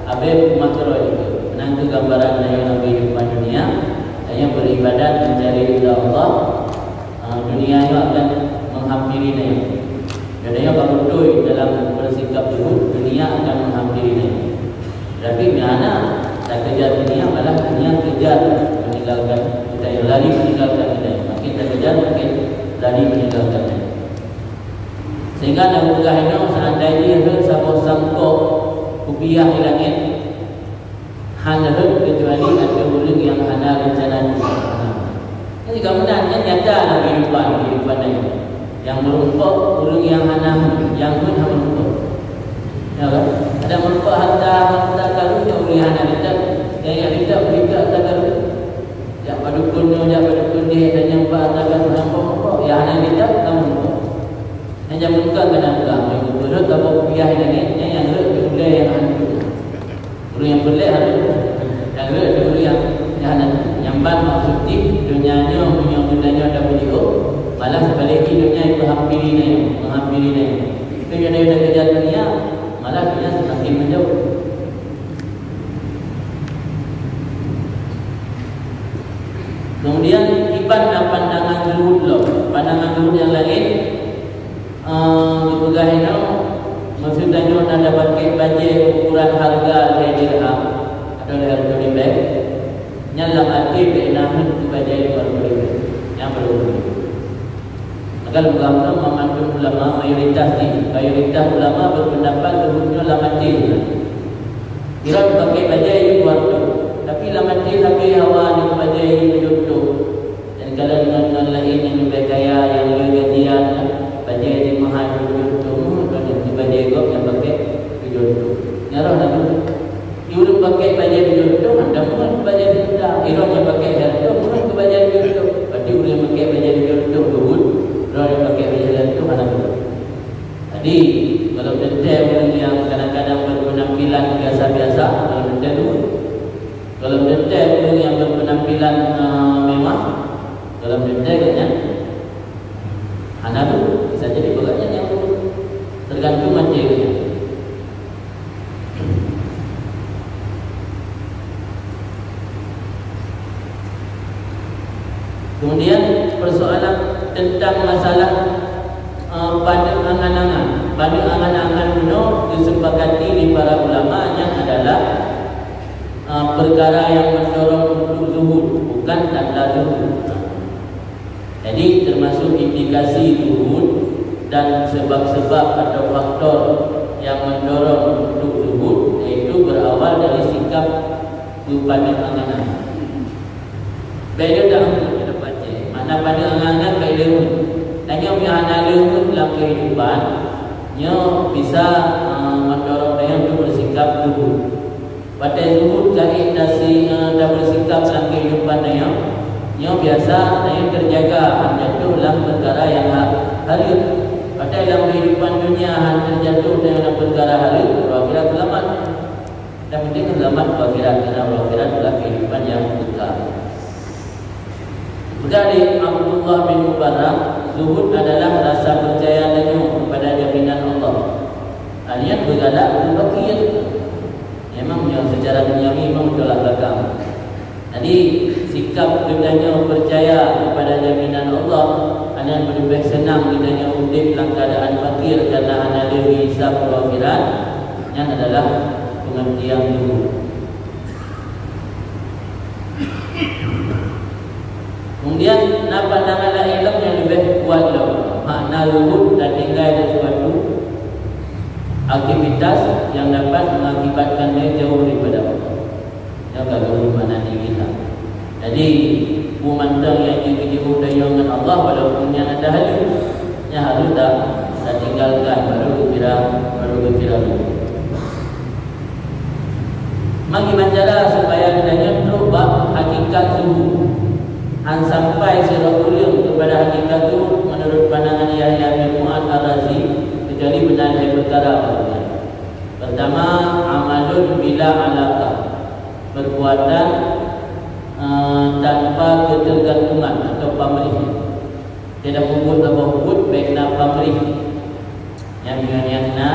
abée peumatroe likot. Meunan keuh gambaran tanyoe lam keuhidupan dunia, tanyoe beuribadat mencari ridha Allah. Ah, dunia nyoe akan menghampiri nyoe. Dan nyoe ka beutôi dalam bersikap zuhud, dunia akan menghampiri nyoe. Tapi meunyoe hana takejar dunia, malah dunia kejar meninggalkan kita, yang lari meninggalkan kita. Makin takejar, makin lari meninggalkan kita. Sehingga na peugah inoe, seandainya heuet saboh sangkok kupiah di langit, hana rhot keucuali ateueh ureuëng nyang hana reuncana tuha. Jadi, kamoe nyan nyata lam kehidupan, kehidupan nyoe. Nyang meurumpok ureuëng nyang hana, nyang hana meurumpok. Ya kan? Ada meurumpok harta, harta karun ureuëng nyang hana ridha, nyang, nyang ridha, ridha harta karun. Jak bak dukun nyoe, jak bak dukun jih, dan nyang bak harta karun hana meurumpok, nyang hana ridha, hana meurumpok. Nyang jameun ka keunan peugah, nyang geupeurhot saboh kupiah di langit, nyan nyang rhot di ulée nyang hana tuha. Ureuëng nyang peureulée harôh, nyang rhot di ureuëng nyang, nyang hana tuha. Nyang ban maksud jih, donya nyoe, meunyoe geutanyoe tapeujeuet, malah seubalék jih donya jipeuhampiri nyoe, meuhampiri nyoe. Meunyoe tanyoe takejar dunia, malah dunia seumaken meujauh. Kemudian, kiban na pandangan zuhud lom. Pandangan zuhud nyang laén, eh, geupeugah inoe, maksud tanyoe na tapakée bajée ukuran hareuga lhée dirham atau lhée reutôh ribée, nyan lam até bék na heuet keu bajée lhée reutôh ribée. Nyan baru. Maka lôn peugah, mandum ulama, mayoritas jih, mayoritas ulama berpendapat zuhud nyoe lam até. Droe tapakée bajée yue dua reutôh, tapi lam até sabe hawa nyoe bajée yue tujoh reutôh. Dan kalau ngon-ngon laén nyang leubeh kaya, nyang le gajian, bajée jih meuhai tujoh reutôh, meuhai bajée gob nyang pakée tujoh reutôh. Nyan roh na Di ureuëng pakée bajée tujoh reutôh, hana meuheuet keu bajée sijuta. Di droe nyang pakée sijuta, meuheuet keu bajée tujoh reutôh. Berarti ureuëng pakée bajée tujoh reutôh, zuhud. Droe nyang pakée bajée sijuta, hana meuheuet. Jadi, kalau teuntée ureuëng nyang kadang-kadang berpenampilan biasa-biasa, kalau teuntée zuhud. Kalau teuntée ureuëng nyang berpenampilan, eh, mewah, kalau teuntée gobnyan hana zuhud. Bisa jadi gobnyan nyang zuhud. Tergantung até gobnyan. Kemudian, persoalan tentang masalah, eh, paneuk angan-angan. Paneuk angan-angan bunoe disepakati di para ulama nyan adalah, eh, perkara yang mendorong untuk zuhud, bukan tanda zuhud. Jadi, termasuk indikasi zuhud dan sebab-sebab atau faktor yang mendorong untuk zuhud, yaitu berawal dari sikap beupaneuk angan-angan. Bék le tahuköm keu teumpat jih. Makna paneuk angan-angan bék le huköm. Tanyoe meunyoe hana le huköm lam kehidupan, nyoe bisa, eh, mendorong tanyoe untuk bersikap zuhud. Watée zuhud ka ék tasi-, eh, tabeusikap lam keuhidupan tanyoe, nyoe biasa tanyoe teujaga han jatuh lam peukara nyang ha-, hareuem. Watée lam keuhidupan dunia han teujatuh tanyoe lam peukara hareuem, uroe akhirat seulamat. Nyang penting seulamat uroe akhirat, karena uroe akhirat adalah keuhidupan nyang kekal. Peugah lé Abdullah bin Mubarak, zuhud adalah rasa percaya tanyoe kepada jaminan Allah. Artinya beugalak keu fakir. Memang nyoe secara duniawi memang tolak belakang. Jadi, sikap geutanyoe percaya kepada jaminan Allah, hana meuleubeh seunang geutanyoe udeb lam keuadaan fakir karena hana lé hisab uroe akhirat, nyan adalah pengertian zuhud. Kemudian, na pandangan laén lom nyang leubeh kuat lom, makna zuhud tatinggai sesuatu aktivitas yang dapat mengakibatkan dia jauh daripada Allah. Nyoe ka zuhud makna tinggi that. Jadi, peue mantong nyang jeuet keu jiôh tanyoe ngon Allah, walaupun nyan ata hareuem, nyan harôh ta-, tatinggalkan, baru geukira, baru geukira zuhud. Meukiban cara supaya geutanyoe trok bak hakikat zuhud. Han sampai sidroe ureuëng keu Pada hakikat tu, menurut pandangan Yahya bin Mu'ad Ar-Razi, kecuali beuna lhèe peukara. Pertama, amalun bila alaqah, perbuatan, eh, tanpa ketergantungan atau pamrih. Tidak peubuet saboh buet bèk na pamrih. Nyang, nyang, nyang na,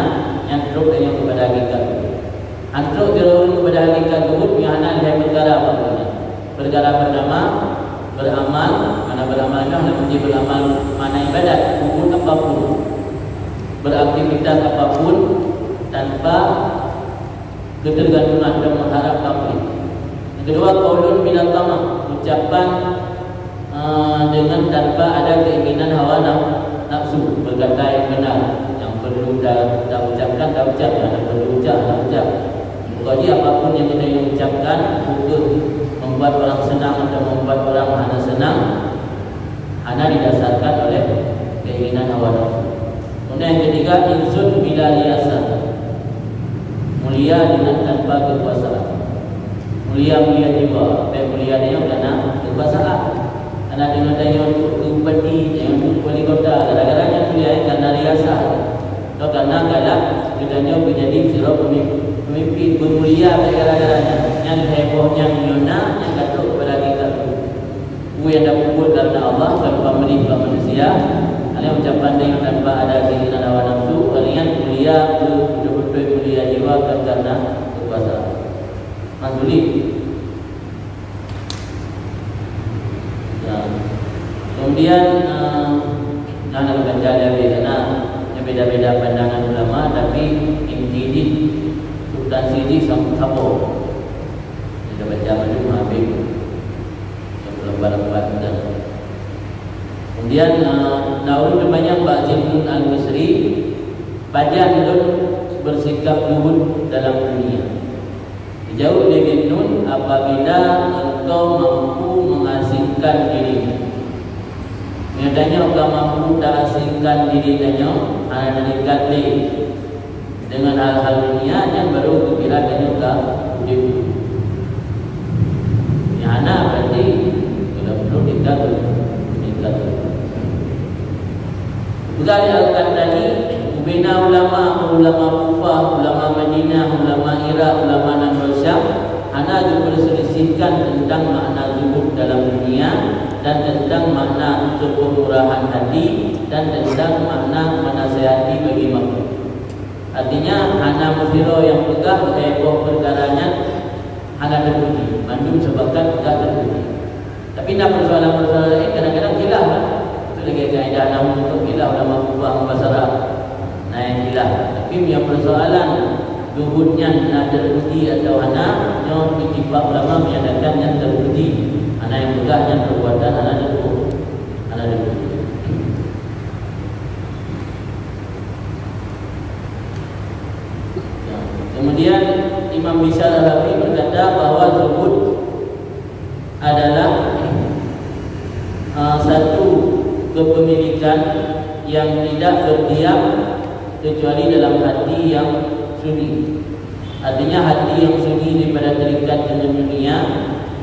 nyang trok tanyoe keupada hakikat. Han trok tanyoe keupada hakikat zuhud, nyang hana lhèe peukara bak geuh nyan. Peukara pertama, beramal, mana beramal nyoe, hana meusti beramal makna ibadat, peubuet apapun, beraktivitas apapun tanpa ketergantungan dan mengharap pamrih. Yang kedua, qaulun bila tamah, ucapan, eh, dengan tanpa ada keinginan hawa naf-, nafsu, berkata yang benar, yang perlu ta, ta ucapkan, ta ucap, yang hana perlu ucap, hana ucap. Pokoknya apapun yang kita ucapkan, bukan membuat orang senang atau membuat orang hana senang, hana didasarkan oleh keinginan hawa nafsu. Kemudian yang ketiga, izzun bila riasah. Mulia dengan tanpa kekuasaan. Mulia-mulia jiwa, tapi mulia nyoe karena kekuasaan. Karena dengan tanyoe tu bupati, tanyoe tu wali kota, gara-gara nyan mulia, eh, karena riasah. Atau karena galak geutanyoe menjadi sidroe pemimpin, pemimpin bermulia gara-gara nyan. Nyan heboh nyan nyoe na, nyan ka trok keupada kita tu. Peue nyang tapeubuet kareuna Allah, kon pamrih bak manusia. Hana ucapan tanyoe tanpa ada keinginan hawa nafsu, kalian mulia, beutôi-beutôi mulia jiwa, kon kareuna kekuasaan. Maksudnya, ya. Kemudian, eh, nah, nak baca dari sana, beda-beda pandangan ulama, tapi inti jih, substansi jih sam-, sama. Kita baca macam habis. Lambat-lambat dah. Kemudian, eh, na ureueng teumanyong bak Zinnun Al-Misri, "Pajan lôn bersikap zuhud dalam dunia?" Dijawab lé Zinnun, "Apabila engkau mampu mengasingkan diri." Meunyoe tanyoe ka mampu taasingkan diri tanyoe, hana dekat lé dengan hal-hal dunia, nyan baru geukira tanyoe ka udép. Nyang hana berarti dalam perlu tingkat tu, tingkat tu. Peugah lé Al-Qahtani, ubena ulama, ulama Kufah, ulama Madinah, ulama Irak, ulama nanggroe Syam, hana geupeuselisihkan teuntang makna zuhud dalam dunia dan teuntang makna kepeumurahan hati dan teuntang makna menasihati bagi makhluk. Artinya, hana meusidroe nyang peugah lhèe boh peukara nyan hana teupuji, mandum sepakat ka teupuji. Tapi na persoalan-persoalan laén kadang-kadang khilaf, kan? Itu lagèe kaidah nahwu tu khilaf ulama Kufah ngon Basra. Na nyang khilaf. Tapi meunyoe persoalan zuhud nyan na teupuji atau hana, nyoe ittifaq ulama menyatakan nyan teupuji. Hana nyang peugah nyan perbuatan hana teupu-, hana teupuji. Ya. Kemudian Imam Bishar Al-Harbi berkata bahwa zuhud adalah, uh, satu kepemilikan yang tidak berdiam kecuali dalam hati yang sunyi. Artinya, hati nyang sunyi daripada terikat dengan dunia,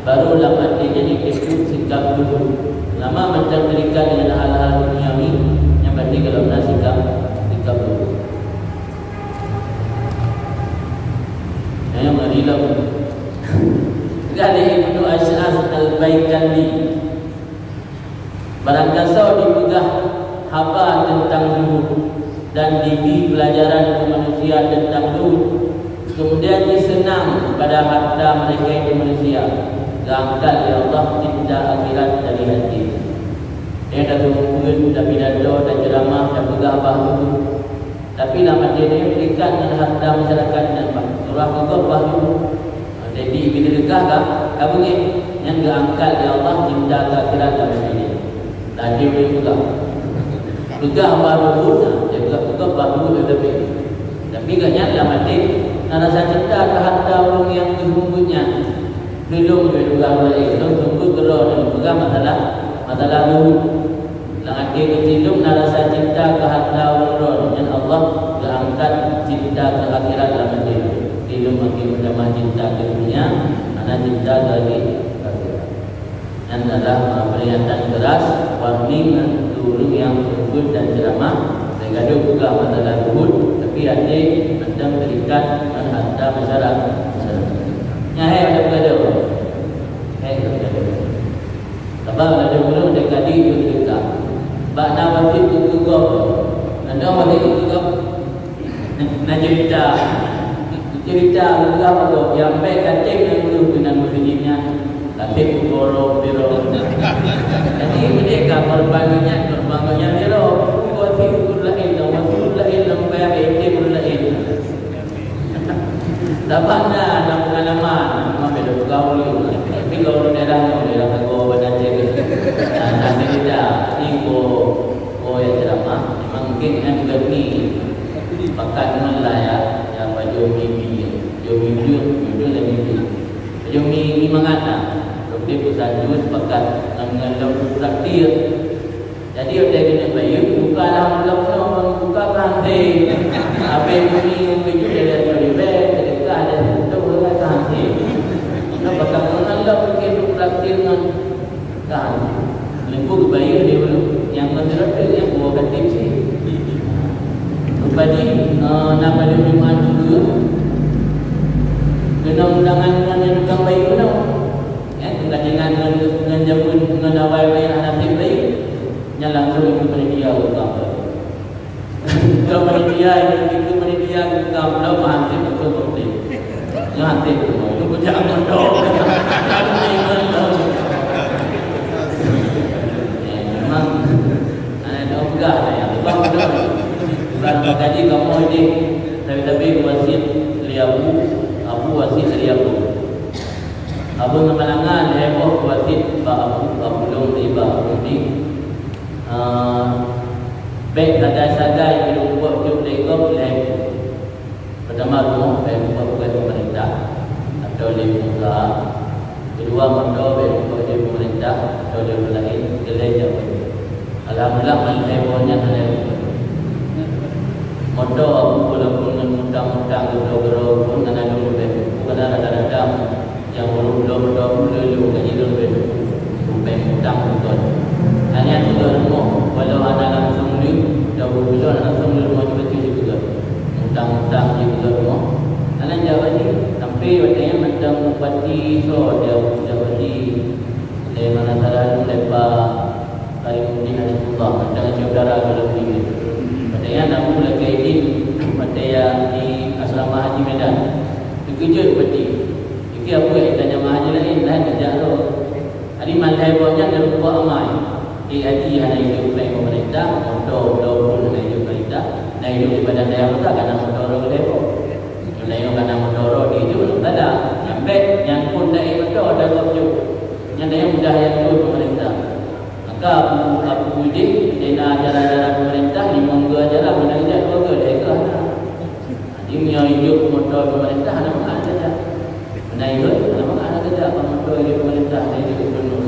baru lam até nyan jiteupeue sikap zuhud. Lama mantong terikat dengan hal-hal duniawi, nyan berarti golom na sikap, sikap zuhud. Nyan nyang rilom. Peugah lé Ibnu Asy'as Al-Baikandi, barangkasoe jipeugah haba teuntang zuhud dan jibi peulajaran keu manusia teuntang zuhud, keumudian jiseunang pada hareuta mereka itu manusia, geuangkat lé Allah cinta akhirat dari hati. Nyan tapeue, tapidato, taceuramah, tapeugah bak zuhud. Tapi lam até nyan terikat ngon hareuta masyarakat nyan, bah. Surah keu gob bah dulu. Jadi, bila deugah ka, ka beungéh, nyan geuangkat lé Allah cinta keu akhirat lam até nyan. Laju dia peugah. Peugah bah dulu, nah, dia peugah, peugah bah dulu dia tapi. Tapi gobnyan lam até na rasa cinta keu hareuta ureueng nyang geupeubeuet nyan. Lôn juga ureueng laén, lôn tunggu keudroe nyan peugah masalah, masalah dulu. Lam até geucilong na rasa cinta keu hareuta ureueng droe, nyan Allah geuangkat cinta keu akhirat lam até. Di lôn makin meutamah cinta keu dunia, hana cinta keu akhirat. Nyan adalah, uh, peringatan keras, warning, uh, untuk ureuëng nyang meureubeut dan ceramah. Lagée gadoh peugah masalah luhut, tapi até mantong terikat ngon harta masyarakat. Nyan hai ada gadoh. Hai ada gadoh. Sabab ada ureuëng dekat di itu dekat. Bak na wasiet keu gob. Ada wasiet keu gob. Na cerita. Cerita ureuëng apa tu? Yang baik katik na guru keunan meuseujid nyan. Katik kuboro biro. Jadi merdeka korban nyan, korban nyan biro. Wasiet ureuëng lain, wasiet ureuëng lain, sampai ada itim ureuëng lain. Sabab na, na pengalaman, memang beda peugah ureuëng. Tapi kalau ureuëng daerah nyoe, daerah Sagoe, Banda Aceh ke. Nah, na cerita. Jadi, ko, ko yang ceramah, memang mungkin kan bukan ni. Pakat ngon lah ya, ya, baju mimpi. Baju mimpi, baju dan mimpi. Baju mi, mi mangat lah. Roti pusat jus, pakat ngon, ngon lom traktir. Jadi, watée keuneuk bayeue, buka lam lom nyoe, buka keu hanse. Habéh bunyi keujeuet dari ribée, sedekah dari situ, buka keu hanse. Nyoe bakal ngon lom mungkin traktir ngon keu hanse. Leupah geubayeue di ulu, nyang ngon roti, nyang buah katim sih. Rupa jih, eh, na padub Jumat keu, keunoe undangan ngon nyang tukang bayeue nyoe. Ya, teuka ingat ngon, ngon jameun, ngon awai meunan hana sép lé. Nyan langsung ikut panitia buka. Kalau panitia, ikut panitia buka, belum mah sép betul komplit. Nyan sép tu, tu jangan mondok. Memang, eh, dah peugah lah ya. Bukan, bukan. Bukan, bukan kaji kamu ini. Tapi, tapi wasiet dari abu, abu wasiet dari abu. Abang Malanga lhée boh wasiet bak abu, bak ulôn di bak abu di, ah, bék sagai-sagai jilumpat jok lé gob lhée boh. Pertama rumoh bék lumpat-lumpat pemerintah atau lé pengusaha. Kedua moto bék lumpat lé pemerintah atau lé ureuëng laén, keulhée jak Alhamdulillah, man lhée boh nyan hana lé. Moto aku walaupun ngon mutang-mutang geugroe-groe pun hana lôn leubeh. Bukan rata-rata nyang ureuëng bloe moto aku lé lôn gaji lôn leubeh. Rupée mutang beutôi. Hanya tiga rumoh, walau hana langsung lé, dah beutôi hana langsung lé rumoh juga tu juga. Mutang-mutang je juga rumoh. Hana jawab lagi. Sampai watée nyan mantong bupati so dia, bupati. Lé mana salah tu lepa Karimuddin Nasrullah, mantong syedara dalam diri. Padahai namu lagée jih, padahai di asrama Haji Medan. Dikeujot pati. Iki apa yang tanya haji lain, lain kerja lo. Hari malai bawah nyan dia lupa amai. Di haji hana hidup lain pemerintah, motor, motor pun hana hidup pemerintah. Nah, hidup di badan daya besar, kadang motor orang gede pun. Kalau yang kadang motor orang di itu, belum ada. Nyampe, nyangkut dari motor, ada kop jauh. Nyan dayah mudah nyang tuwoe peumeurintah. Maka Abu, Abu Udin, dena ajaran-ajaran peumeurintah, limong geu ajaran, meunan jak dua geu, lhée geu hana. Jadi, meunyoe ijok moto peumeurintah, hana mangat saja. Meunan ihot, hana mangat saja, apa moto ijok peumeurintah, dan ijok gubernur.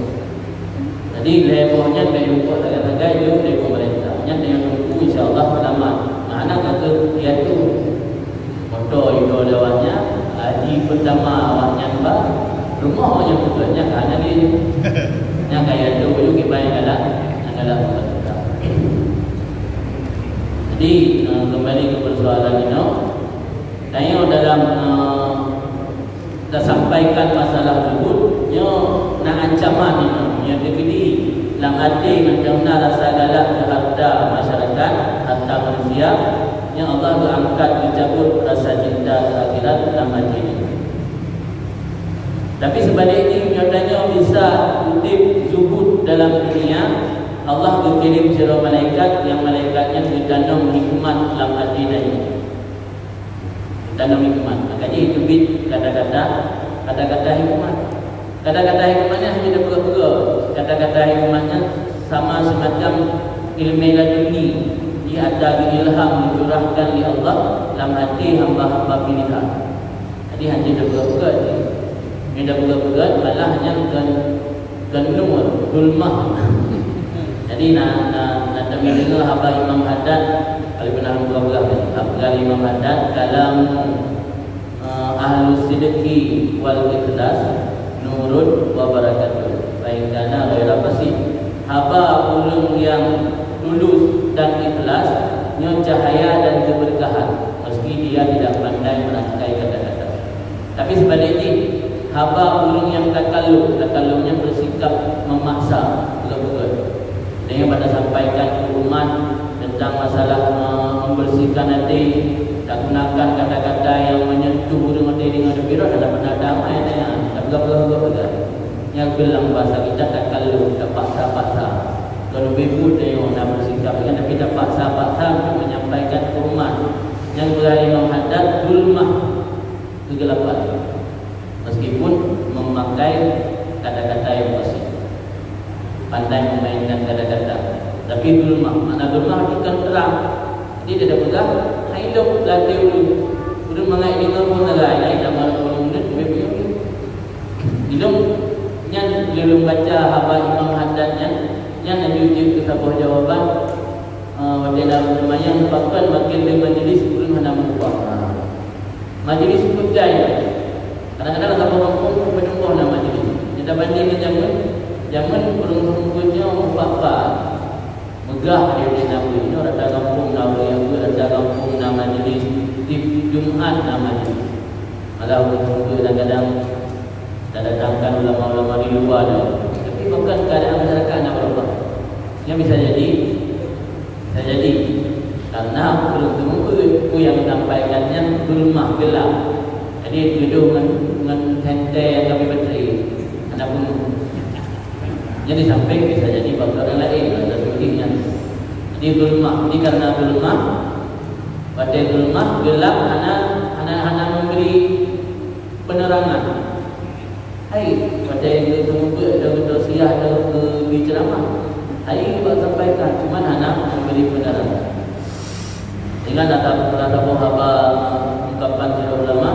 Jadi, lhée boh nyan, lhée lupot sagai-sagai, ijok lé peumeurintah. Nyan deungon teungku, insya Allah, seulamat. Nah, hana ka keu diatu. Moto igoe lé awak nyan, haji peutama awak nyan ba rumoh awak nyan peugot nyan ka hana lé. Nyan kaya tu baju kiban nyang galak, nyang galak bukan kita. Jadi, eh, kembali ke persoalan inoe, tanyoe dalam, eh, tasampaikan masalah zuhud, nyoe na ancaman inoe, nyoe teukeudi lam até mantong na rasa galak keu harta masyarakat, harta manusia, Nyan Allah geuangkat, geucabut rasa cinta keu akhirat lam até jih. Tapi seubalikjih, meunyoe tanyoe bisa udeb zuhud dalam dunia, Allah geukirém sidroe malaikat, nyang malaikat nyan geutanom hikmat lam até tanyoe. Geutanom hikmat. Maka jih teubiet kata-kata, kata-kata hikmat. Kata-kata hikmat nyan hana tapeugah-peugah. Kata-kata hikmat nyan sama semacam ilmu laduni, di ata geuilham, geucurahkan lé Allah lam até hamba-hamba pilihan. Jadi, hana tapeugah-peugah jih. Meunyoe tapeugah-peugah, malah nyan kon, kon nur, zulmah. Jadi, na, na, na tameudeungoe haba Imam Haddad, kalau pernah tapeugah-peugah, haba Imam Haddad, kalam Eh, ahlus sidqi wal ikhlas nurun wa barakatun. Fa Kana ghaira fasid. Haba ureuëng nyang tulus dan ikhlas, nyoe cahaya dan keberkahan, meski dia tidak pandai merangkai kata-kata. Tapi sebaliknya, haba ureuëng nyang takalluf, takalluf nyan bersikap memaksa, beugét-beugét. Dan nyang pada sampaikan keu umat tentang masalah me-, membersihkan hati, tak gunakan kata-kata yang menyentuh ureuëng hati dengan gembira, dalam benda damai, tapi gak peugah-peugah. Nyang keulang bahasa kita takalluf, tapaksa-paksa. Kalau ibu tengok nak bersikap dengan, tapi tapaksa-paksa untuk menyampaikan keu umat. Nyang keulang Imam Haddad, zulmah kegelapan. Meskipun memakai kata-kata yang fasih, pandai memainkan kata-kata, tapi zulmah, makna zulmah itu kan terang. Jadi dia dah peugah, hai lom latih dulu. Udah mangat dengan pun negara lain, nama orang murid, lebih punya. Ilong nyan lôn baca haba Imam Haddad nyan, nyan laju jeuet keu saboh jawaban, eh, watée na seumayang, pakon makin lé majelis ureuëng hana meukeubah. Majelis peugah nyan. Kadang-kadang saboh gampông peunoh na majelis. Nyan tabanding ngon jameun, jameun ureuëng seumeubeuet nyoe mupat-pat. Meugah lé Nabi, inoe rata gampông na ureuëng nyang beuet, rata gampông na majelis, tiep Jumat na majelis. Malah ureuëng seumeubeuet kadang-kadang tadatangkan ulama-ulama di luwa nyoe. Tapi bahkan keadaan masyarakat hana beurubah. Nyan bisa jadi, bisa jadi karena ureuëng seumeubeuet peue nyang disampaikan nyan zulmah, gelap. Jadi tujoh ngon, ngon senter nyang ka bri batri, hana peue. Jadi sampéng bisa jadi faktor nyang laén, rasa sedih nyan. Jadi zulmah, jadi karena zulmah, watée zulmah, gelap, hana, hana, hana memberi penerangan. Hai, watée geuteubiet, atau geutausiah, atau geu-, geuceramah, hai, bak sampaikan, cuman hana memberi penerangan. Ingat ata, ata saboh haba ungkapan sidroe ulama,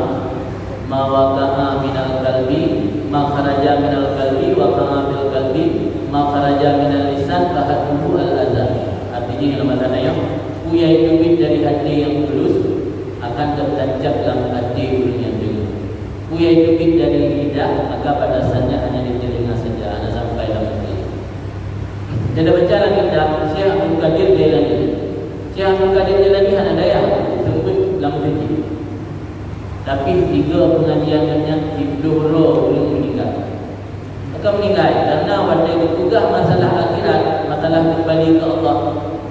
"Ma waqa'a minal qalbi, ma kharaja minal qalbi, waqa'a fil qalbi, ma kharaja minal lisan, fahadduhu al-adza." Artinya dalam bahasa Melayu, peue nyang teubiet dari hati yang tulus akan tertancap dalam hati ureuëng nyang deungoe. Peue nyang teubiet dari lidah, maka batasannya hanya di telinga saja, hana sampai dalam hati. Kita baca dalam kitab Syekh Abdul Qadir Jailani. Syekh Abdul Qadir Jailani hana dayah seumeubeuet lam masjid. Tapi tiga pengajian nyan tiep dua droe ureuëng meuninggai. Maka meuninggai karena watée geupeugah masalah akhirat, masalah kembali ke Allah.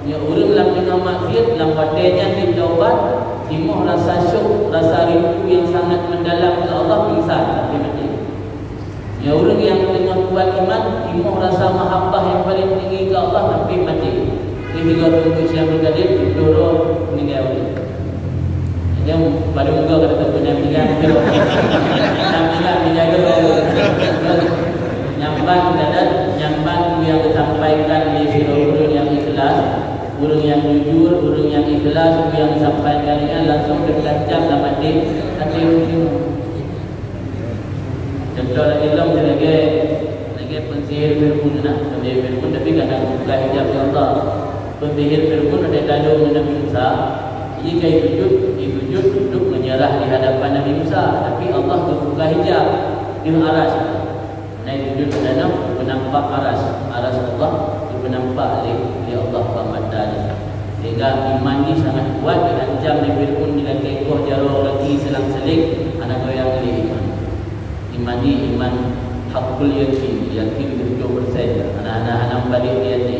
Nyoe ureuëng lam teungoh maksiat, lam watée nyan jitaubat, timoh rasa syok, rasa rindu yang sangat mendalam ke Allah, pingsan, tapi mati. Ya, ureuëng nyang teungoh kuat iman, timoh rasa mahabbah nyang paleng tinggi keu Allah sampai maté. Jadi, tiga teungku siang meugadét, dua droe meuninggai ureuëng. Jadi, pada muka kata teungku nyang meuninggai, nyang meuninggai, meuninggai droe. Nyang ban dadat, nyang ban nyang disampaikan lé sidroe ureuëng nyang ikhlas, ureuëng nyang jujur, ureuëng nyang ikhlas, ureuëng nyang disampaikan nyan langsung teutancap lam até, até ureuëng. Contoh lagée lom, lagée, lagée peusihir Fir'aun na, peusihir Fir'aun tapi karena buka hijab di Allah. Peusihir Fir'aun ada tadong dengan Nabi Musa, ia kai sujud, ia sujud untuk menyerah di hadapan Nabi Musa, tapi Allah geubuka hijab di aras. Nah, sujud dan penampak aras, aras Allah geupeunampak lé, lé Allah bak mata dia. Sehingga iman ni sangat kuat, diancam lé Fir'aun di lakée goh jaroe gaki selang-seling, hana goyang lé iman. Iman ni iman hakul yakin, yakin beutôi persen, hana, hana, hana meubalek di até.